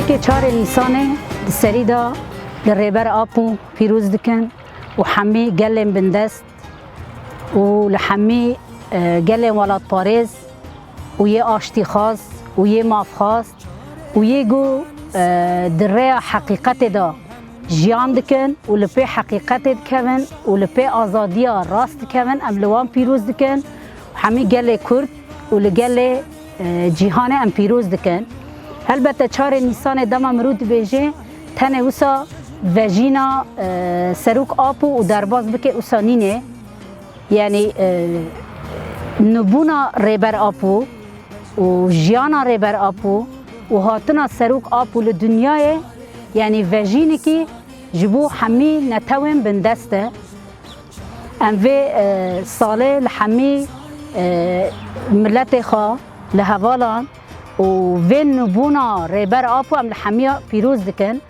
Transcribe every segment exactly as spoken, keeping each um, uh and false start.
Kê çarê Nîsanê di serî de li Rêber Apo pîroz dikin û hemî gelên bindest û li hemî, e, gelên welatparêz û yê aştîxwaz û yê mafxwaz û yê ku, e, di rêya heqîqetê de jiyan dikin û li pê heqîqetê dikevin û li pê azadiya rast dikevin, em li wan pîroz dikin. Hemî gelê Kurd û li gelê, e, cîhanê em pîroz dikin. Helbete çarê Nîsanê dema mirov dibêje, tenê wisa vejîna, e, Serok Apo û derbas bike, wisa nîne. Yanî, e, nûbûna Rêber Apo û jiyana Rêber Apo û hatina Serok Apo li dinyayê, yanî vejînekî ji bo hemî netewên bindest e. Em vê, e, salê li hemî, e, miletê xwe, li hevalan û vê nûbûna Rêber Apo em li hemiya pîroz dikin.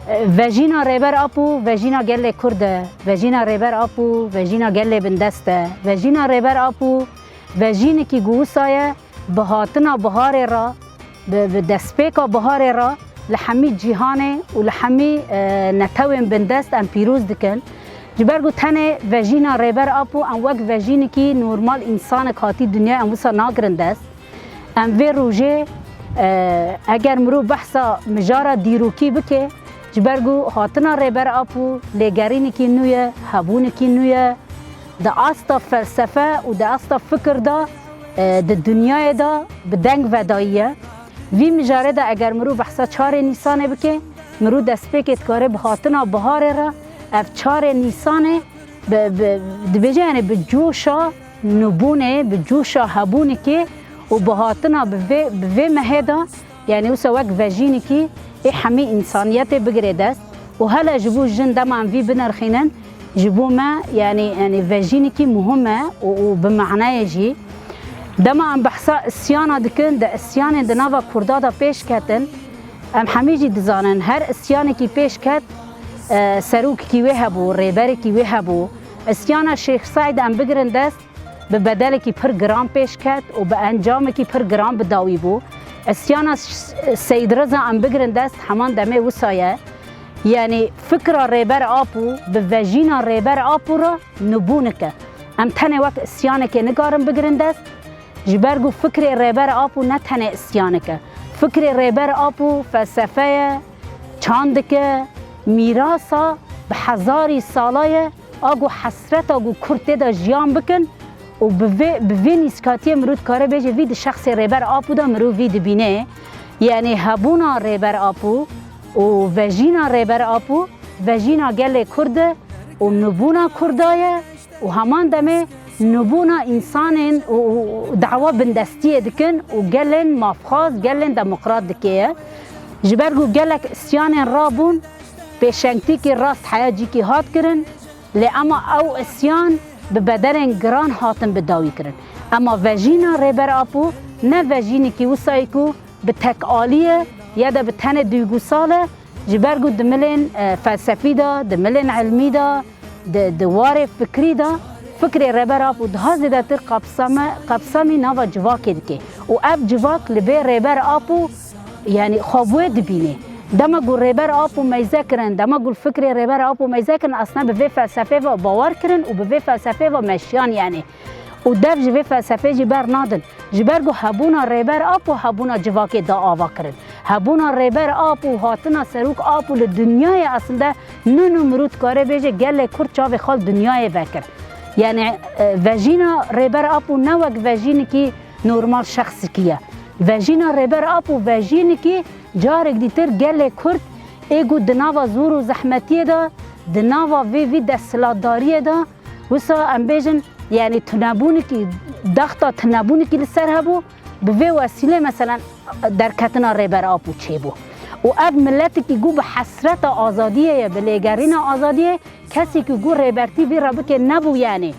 E, vejîna Rêber Apo, vejîna gelê Kurd e. Vejîna Rêber Apo, vejîna gelê bindest e. Vejîna Rêber Apo, vejînekî ku wisa ye, bi hatina biharê re, bi, bi destpêka biharê re li hemî cîhanê û li hemî, e, netewên bindest em pîroz dikin. Ji ber ku tenê vejîna Rêber Apo em wek vejînekî normal însanek hatî dinyayê em wisa nagirin dest. Em vê rojê, e, eger mirov behsa mijara dîrokî bike, ji ber ku hatina Rêber Apo lêgerînekî nû ye, hebûnekî nû ye, di asta felsefe û di asta fikir de, e, di dinyayê de bi deng vedayî ye. Vî mijarê de eger mirov behsa çarê Nîsanê bike, mirov destpêkê dikare bi hatina biharê re ev çarê Nîsanê bi, bi, dibêje, yanî bi coşa nûbûnê, bi coşa hebûnekê û bi hatina bi vê, bi vê mehê de, yanî wisa wek vejînekî ê hemî însaniyetê bigire dest û hele ji bo jin dema em vî binirxînin, ji bo me, yanî, yanî vejînekî muhim e û, û bi manayê jî. Dema em behsa îsyana dikin, di îsyanên di nava Kurda de pêş ketin, em hemî jî dizanin, her îsyanekî pêş ket, e, serokekî wê hebû, rêberekî wê hebû. Îsyana Şêx Seîd em bigirin dest, bi bedelekî pir giran pêş ket û bi encamekî pir giran bi dawî bû. Îsyana S-, Seyîd Riza em bigirin dest, heman demê wisa ye. Yanî fikra Rêber Apo bi vejîna Rêber Apo re nûbûnek e. Em tenê wek îsyanekê nikarin bigirin dest, ji ber ku fikrê Rêber Apo ne tenê îsyanek e. Fikrê Rêber Apo felsefe ye, çandike, mîrasa bi hezarî sala ye, a ku hesreta ku Kurd tê de jiyan bikin û bi vê, bi vê nîskatiyê mirov dikare bêje vî di şexsê Rêber Apo de mirov vî dibîne. Yanî hebûna Rêber Apo û vejîna Rêber Apo, vejîna gelê Kurd e û nûbûna Kurda ye. Û heman demê nûbûna însanên û, û, û dawa bindestiyê dikin û gelên mafxwaz, gelên demokrat dikê ye. Ji ber ku gelek îsyanên rabûn, pêşengtîkî rast heya cîkî hat kirin, lê ema ew îsyan bi bedelên giran hatin bi dawî kirin. Ema vejîna Rêber Apo ne vejînekî wisa ye ku bi tekalî ye ya da bi tenê duygusal e, ji ber ku di milên, e, felsefî de, di milên ilmî de, di, di warê fikrî de, fikrê Rêber Apo daha zêdetir qapsame, qapsamî nava civakê dike. Û ev civak li bê Rêber Apo, yanî xwe bi wê dibîne. Dema ku Rêber Apo meyze kirin, dema ku fikrê Rêber Apo meyze kirin, aslında bi vê felsefê ve bawer kirin û bi vê felsefê ve meşiyan, yanî. Û dev ji vê felsefê jî bernadin. Ji ber ku hebûna Rêber Apo hebûna civakê da ava kirin. Hebûna Rêber Apo û hatina Serok Apo li dinyayê aslinde nû nû mirov dikare bêje gelê Kurd çavê xwe li dinyayê vekir. Yanî, e, vejîna Rêber Apo ne wek vejînekî normal şexsikî ye. Vejîna Rêber Apo vejînekî carek dîtir gelê Kurd ê ku di nava zor û zehmetiyê de, di nava vê vî desthilatdariyê de, wisa em bêjin, yanî tunebûnekî, daxta tunebûnekî li ser hebû, bi vê wesîlê, meselen, derketina Rêber Apo çêbû. Û ev miletekî ku bi hesreta azadiyê ye, bi lêgerîna azadiyê, kesekî ku rêbertî vî re bike nebû, yanî.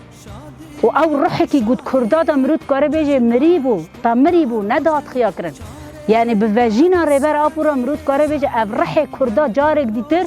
Û ew ruhekî ku di Kurda de mirov dikare bêje mirî bû, ta mirî bû, nedihat xiya kirin. Yanî bi vejîna Rêber Apo re mirov dikare bêje ev ruhê Kurda carek dîtir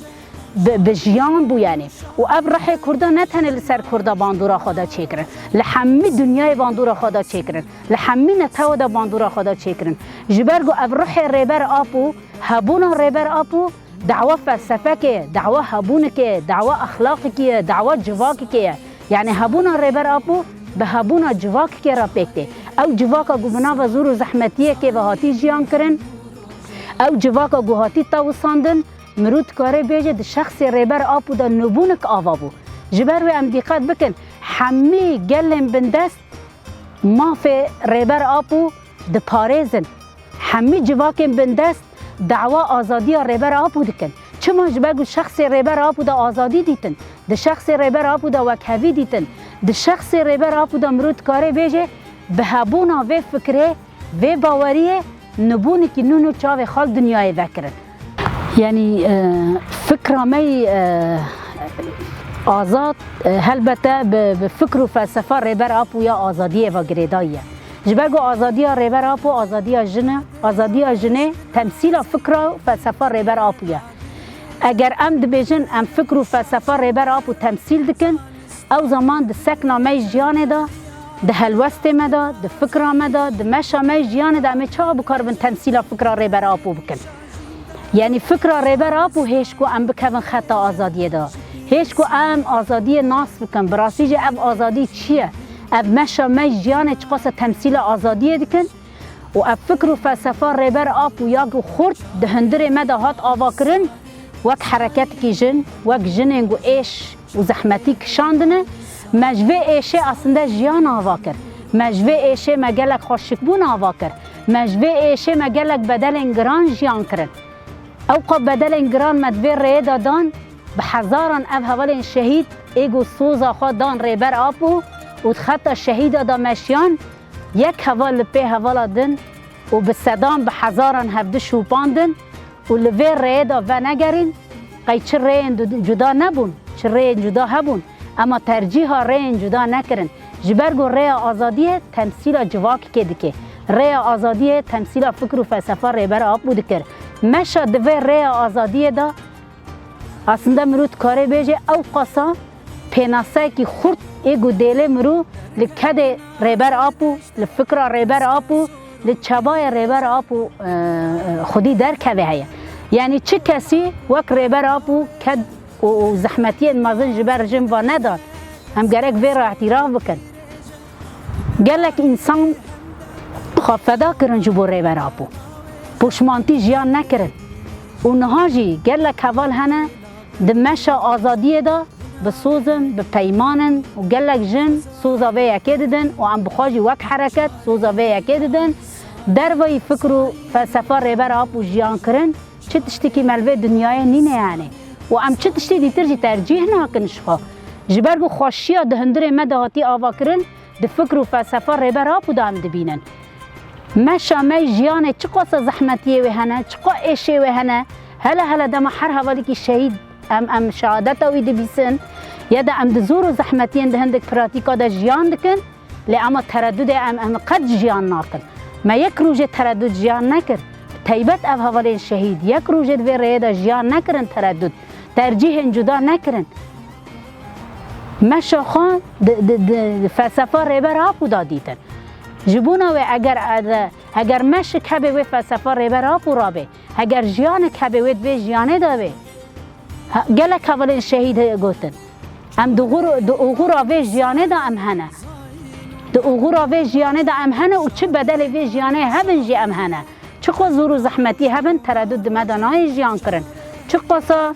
bi, bi jiyan bû, yanî. Û ev ruhê Kurda ne tenê li ser Kurda bandora xwe de çêkirin. Li hemî dinyayê bandora xwe de çêkirin. Li hemî netewe de bandora xwe de çêkirin. Ji ber ku ev ruhê Rêber Apo, hebûna Rêber Apo, dawa felsefekê ye, dawa hebûnikê ye, dawa exlaqekê ye, dawa civakekê ye. Yanî hebûna Rêber Apo bi hebûna civakekê re pêk tê. Ew civaka ku bi nava zor û zehmetiyekê ve hatî jiyan kirin, ew civaka ku hatî tewisandin, mirov dikare bêje di şexsê Rêber Apo de nûbûnik ava bû. Ji ber wê em dîqet bikin, hemî gelên bindest mafê Rêber Apo diparêzin. Hemî civakên bindest dawa azadiya Rêber Apo dikin. Çima? Ji ber ku şexsê Rêber Apo de azadî dîtin, di şexsê Rêber Apo de wekhevî dîtin, di şexsê Rêber Apo de mirov dikare bêje, bi hebûna vê fikrê, vê baweriyê, nûbûnekî nû nû çavê xwe li dinyayê vekirin. Yanî, e, fikra me yî, e, azad, e, helbete bi, bi fikr û felsefa Rêber Apo ya azadiyê ve girêdayî ye. Ji ber ku azadiya Rêber Apo azadiya jin e, azadiya jinê temsîla fikra û felsefa Rêber Apo ye. Eger em dibêjin em fikr û felsefa Rêber Apo temsîl dikin, ew zaman di sekna me yî jiyanê de, di helwestê me de, di fikra me de, di meşa me yî jiyanê de em ê çawa bikaribin temsîla fikra Rêber Apo bikin? Yanî fikra Rêber Apo hêj ku em bikevin xeta azadiyê de. Hêj ku em azadiyê nas bikin. Bi rastî jî ev azadî çi ye? Ev meşa me yî jiyanê çiqasa temsîla azadiyê dikin? Û ev fikr û felsefa Rêber Apo ya ku xurt di hundirê me de hat avakirin, wek hereketekî jin, wek jinên ku êş û zehmetî kişandine, me ji vê êşê aslinde jiyan ava kir. Me ji vê êşê me gelek xweşikbûn ava kir. Me ji vê êşê me gelek bedelên giran jiyan kirin. Ewqa bedelên giran me di vê rêyê de dan, bi hezaran ev hevalên şehîd ê ku soza xwe dan Rêber Apo û di xeta şehîda de meşiyan, yek heval li pê hevala din û bi sedan bi hezaran hevdi şopandin û li vê rêyê de venegerîn, qey çi rêyên du-, cuda nebûn, çi rêyên cuda hebûn, ema tercîha rêyên cuda nekirin. Ji ber ku rêya azadiyê temsîla civakekê dike. Rêya azadiyê temsîla fikr û felsefa Rêber Apo dikir. Meşa di vê rêya azadiyê de aslında mirov dikare bêje ew qasa pênaseyekî xurt ê ku dêlê mirov li kedê Rêber Apo, li fikra Rêber Apo, li çabayê Rêber Apo, e, e, xwedî derkeve heye. Yanî çi kesî wek Rêber Apo ked û, û zehmetiyên mezin ji ber jin ve nedan. Em gerek vê re îtiraf bikin. Gelek însan xwe feda kirin ji bo Rêber Apo. Poşmantî jiyan nekirin. Û niha jî gelek heval hene di meşa azadiyê de bi soz in, bi peyman in û gelek jin soza vê yekê didin û em bi xwe jî wek hereket soza vê yekê didin. Derveyî fikr û felsefa Rêber Apo jiyan kirin, çi tiştekî me li vê dinyayê nîne yanî. Û em çi tiştî dîtir jî tercîh nakin ji xwe. Ji ber ku xweşiya di hundirê me de hatî avakirin, di fikr û felsefa Rêber Apo de em dibînin. Meşa me yî jiyanê çiqasa zehmetiyê wê hene, çiqa êşê wê hene, hele hele dema her hevalekî şehîd em, em şehadeta wî dibîsin, ya da em di zor û zehmetiyên di hindik pratîka de jiyan dikin, lê ema teredudê em, em qet jiyan nakin. Me yek rojê teredud jiyan nekir. Bi teybet ev hevalên şehîd yek rojê di vê rêyê de jiyan nekirin teredud. Tercîhên cuda nekirin. Meşa xwe di, di, di felsefa Rêber Apo da dîtin. Ji bona wê eger, eger meşik hebe wê felsefa Rêber Apo ra bê, eger jiyanik hebe wê di vê jiyanê de bê, ha, gelek hevalên şehîd heye gotin. Em di xur-, di oxura vê jiyanê de em hene. Di oxura vê jiyanê de em hene û çi bedelê vê jiyanê hebin jî em hene. Çiqas zor û zehmetî hebin, teredût di me de nayê jiyan kirin. Çiqasa,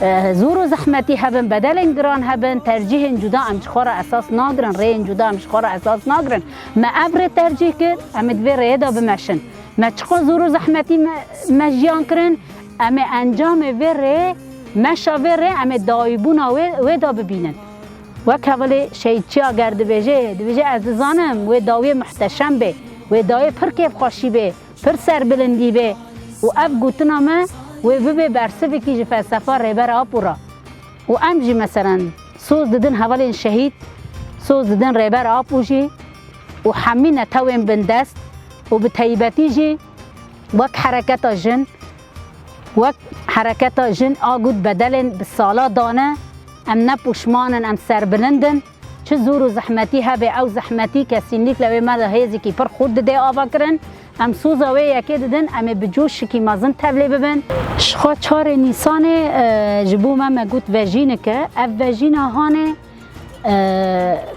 e, zor û zehmetî hebin, bedelên giran hebin, tercîhên cuda em ji xwe re esas nagirin, rêyên cuda em ji xwe re esas nagirin. Me ev rê tercîh kir, em ê di vê rêyê de bimeşin. Me çiqas zor û zehmetî me, me jiyan kirin, em ê encamê vê rê, meşa vê rê, em ê dawîbûna wê, wê de bibînin. Wek hevalê Şehîdçiya ger dibêje, dibêje, ez dizanim wê dawiyê muhteşem bê, wê dawiyê pir kêfxweşî bê, pir serbilindî bê û ev gotina me wê bibe bersivekî ji felsefa Rêber Apo re. Û em jî meselen soz didin hevalên şehîd, soz didin Rêber Apo jî û hemî netewên bindest û bi teybetî jî wek hereketa jin Wek hereketa jin a got bedelên bi sala dane, em ne pûşman in, em serbilind in. Çi zor û zehmetî hebe, ew zehmetî kesînlîkle wê me de hêzikî pir xurt didê avakirin. Em soza wê yekê didin, em ê bi coşikî mezin tevlê bibin. Ji xwe çarê Nîsanê, e, ji bo me me got vejînike. Ev vejîna hanê, e,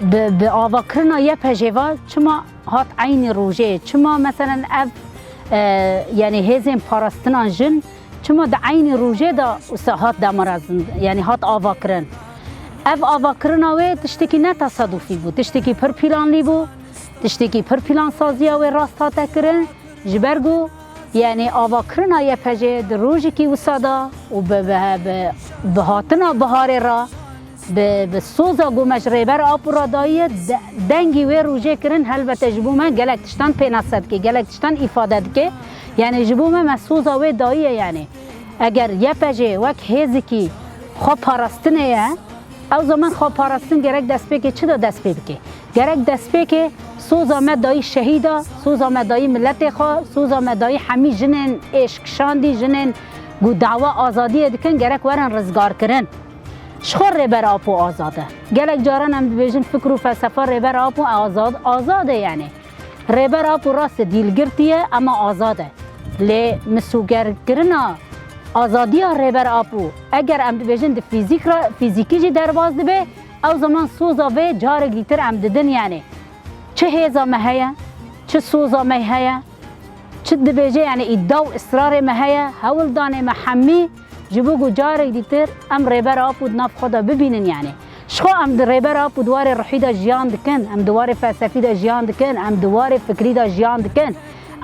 bi, bi avakirina Y P J ve çima hat eynî rojê? Çima meselen ev, e, yanî hêzên parastina jin çima di eynî rojê de wisa hat demarazin, yanî hat avakirin? Ev avakirina wê tiştekî ne tesadufî bû, tiştekî pir planlî bû, tiştekî pir plansaziya wê rast hate kirin. Ji ber ku, yanî, avakirina Y P J di rojekî wisa de û bi, bi, bi, bi hatina biharê re, bi, bi soza ku me ji Rêber Apo re dayiye, de-, dengî wê rojê kirin, helbete ji bo me gelek tiştan pênase dike, gelek tiştan îfade dike. Yanî ji bo me, me soza wê dayiye, yanî. Eger Y P J wek hêzikî xwe parastinê ye, ew zaman xwe parastin gerek destpêkê çi de dest pê bike? Gerek destpêkê soza me dayî şehîda, soza me dayî miletê xwe, soza me dayî hemî jinên êş kişandî, jinên ku dawa azadiyê dikin, gerek werin rizgarkirin. Ji xwe Rêber Apo azad e. Gelek caran em dibêjin fikr û felsefa Rêber Apo azad, azad e yanî. Rêber Apo rast e, dîlgirtî ye, ema azad e. Lê misûgerkirina azadiya Rêber Apo, eger em dibêjin di fîzîk re, fîzîkî jî derbas dibe, ew zaman soza vê carek dîtir em didin, yanî çi hêza me heye, çi soza me heye, çi dibêje, yanî îda û israrê me heye, hewldanê me hemî ji bo ku carek dîtir em Rêber Apo di nav xwe de bibînin, yanî. Ji xwe em di Rêber Apo di warê ruhî de jiyan dikin, em di warê felsefî de jiyan dikin, em di warê fikrî de jiyan dikin.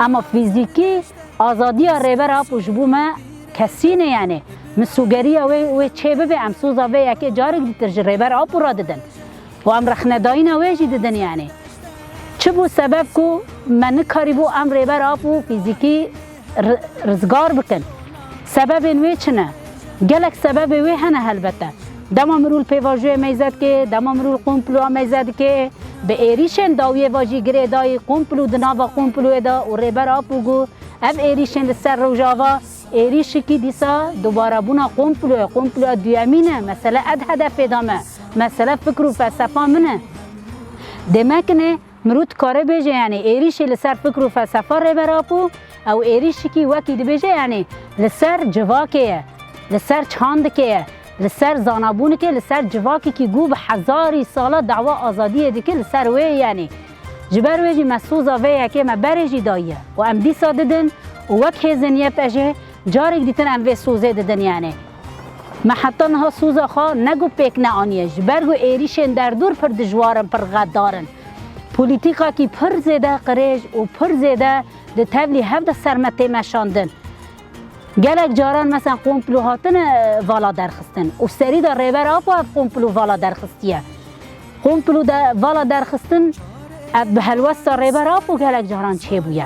Ema fîzîkî azadiya Rêber Apo ji bo me kesîn e, yanî. Misûgeriya wê, wê çê bibe, em soza vê yekê carek dîtir ji Rêber Apo re didin. Û em rexnedayîna wê jî didin, yanî. Çi bû sebeb ku me nikarîbû em Rêber Apo fîzîkî ri-, rizgar bikin? Sebebên wê çi ne? Gelek sebebê wê hene helbete. Dema mirûl pêvajoyê meyze dike, dema mirûl komploya meyze dike, bi êrîşên dawiyê ve jî girêdayî komplo di nava komployê de û Rêber Apo got, ev êrîşên li ser Rojava êrîşekî dîsa dubarebûna komployê, komploya duyemîn e, mesele ed hedefê de me, mesele fikr û felsefa min e. Demek ne, mirû dikare bêje, yanî êrîşê li ser fikr û felsefa Rêber Apo, ew êrîşekî wekî dibêje, yanî li ser civakê ye, li ser çandikê ye, li ser zanabûnikê, li ser civakekî ku bi hezarî sala dawa azadiyê dike, li ser wê ye, yanî. Ji ber wê jî me soza vê yekê me berê jî dayiye û em dîsa didin û wek hêzên Y P J carek dîtin em vê sozê didin, yanî. Me heta niha soza xwe ne ku pêk neaniye, ji ber ku êrîşên derdûr pir dijwar in, pir xedar in. Polîtîkakî pir zêde qirêj û pir zêde di tevlî hev de ser me tê meşandin. Gelek caran, mesela, komplo hatine vala derxistin û serî de Rêber Apo ev komplo vala derxistiye. Komplo de vala derxistin, ev bi helwesta Rêber Apo gelek caran çêbûye.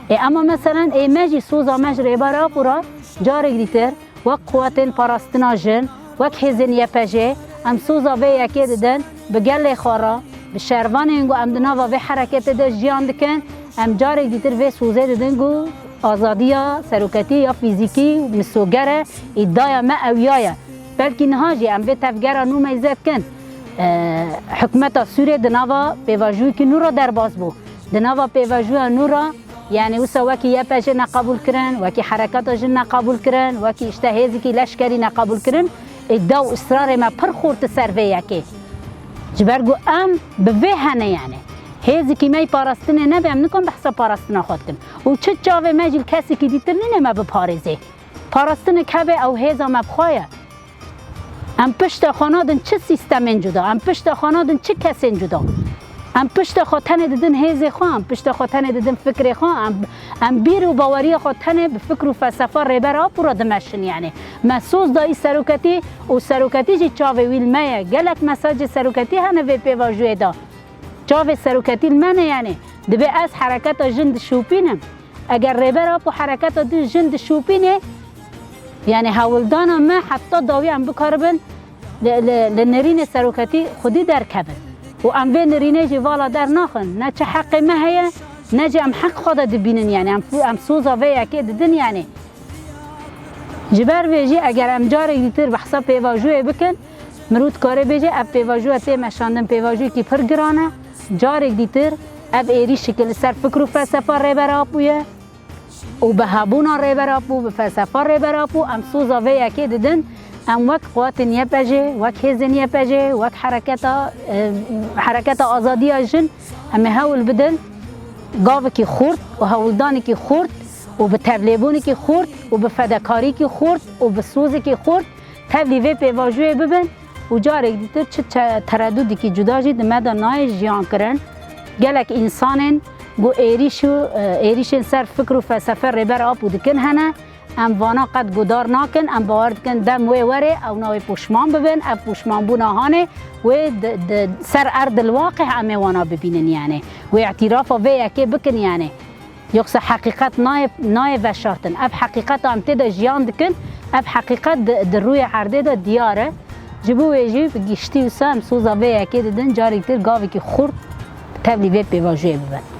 Ê, ema, meselen, ê me jî soza me ji Rêber Apo re carek dîtir wek quwetên parastina jin, wek hêzên Y P J, em soza vê yekê didin, bi gelê xwe re, bi şervanên ku em di nava vê hereketê de jiyan dikin, em carek dîtir vê sozê didin ku azadiya seroketî ya fîzîkî misoger e, îdaya me ew ya ye. Belkî niha jî em vê tevgera nû meyze dikin. E, hikûmeta Sûrê di nava pêvajoyekî nû re derbas bû. Di nava pêvajoya nû re, yanî wisa wekî Y P J neqebûl kirin, wekî hereketa jin neqebûl kirin, wekî işte hêzikî leşkerî neqebûl kirin, îda û israrê me pir xurt ser vê yekê. Ji ber ku em bi vê hene, yanî. Hêzikî me yî parastinê nebe, em nikan behsa parastina xwe dikin. Û çi çavê me jî li kesekî dîtir nîne me biparêzê. Parastinek hebe, ew hêza me bi xwe ye. Em pişta xwe nadin çi sîstemên cuda, em pişta xwe nadin çi kesên cuda. Em pişta xwe tenê didin hêzê xwe, em pişta xwe tenê didin fikrê xwe, em, em bîr û baweriya xwe tenê bi fikr û felsefa Rêber Apo re dimeşin, yanî. Me soz dayî seroketî û seroketî jî çavê wî li me ye. Gelek mesajê seroketî hene vê pêvajoyê de. Çavê seroketî li me ne, yanî. Dibe ez hereketa jin dişopînim. Eger Rêber Apo hereketa di jin dişopîne, yanî hewldana me heta dawî em bikaribin li, li, li nirînê seroketî xwedî derkevin. Û em vê nirînê jî vala dernaxin. Ne çi heqê me heye, ne jî em heq xwe de dibînin, yanî em, em soza vê yekê didin, yanî. Ji ber vê jî eger em carek dîtir behsa pêvajoyê bikin, mirov dikare bêje ev pêvajoya tê meşandin pêvajoyekî pir giran e. Carek dîtir ev êrîşeke li ser fikr û felsefa Rêber Apo ye û bi hebûna Rêber Apo, bi felsefa Rêber Apo em soza vê yekê didin. Em wek quwatên Y P J, wek hêzên Y P J, wek hereketa, e, hereketa azadiya jin, em ê hewl bidin gavekî xurt û hewldanekî xurt û bi tevlêbûnekî xurt û bi fedekariyekî xurt û bi sozekî xurt tevlî vê pêvajoyê bibin û carek dîtir çi çe-, teredûdekî cuda jî di me de nayê jiyan kirin. Gelek însanên ku êrîş û, e, êrîşên ser fikr û felsefe Rêber Apo dikin hene. Em vana qet guhdar nakin, em bawer dikin dem wê were, ew navê poşman bibin, ev poşmanbûna hanê wê di, di ser erdil waqih em ê wana bibînin yani. Wê îtîrafa vê yekê bikin yani. Yoksa heqîqet nayê, nayê veşartin. Ev heqîqeta em tê de jiyan dikin, ev heqîqet di, di rûyê erdê de diyar e. Ji bo wê jî bi giştî wisa em soza vê yekê didin, carek dir gavekî xurt tevlî vê pêvajoyê bibin.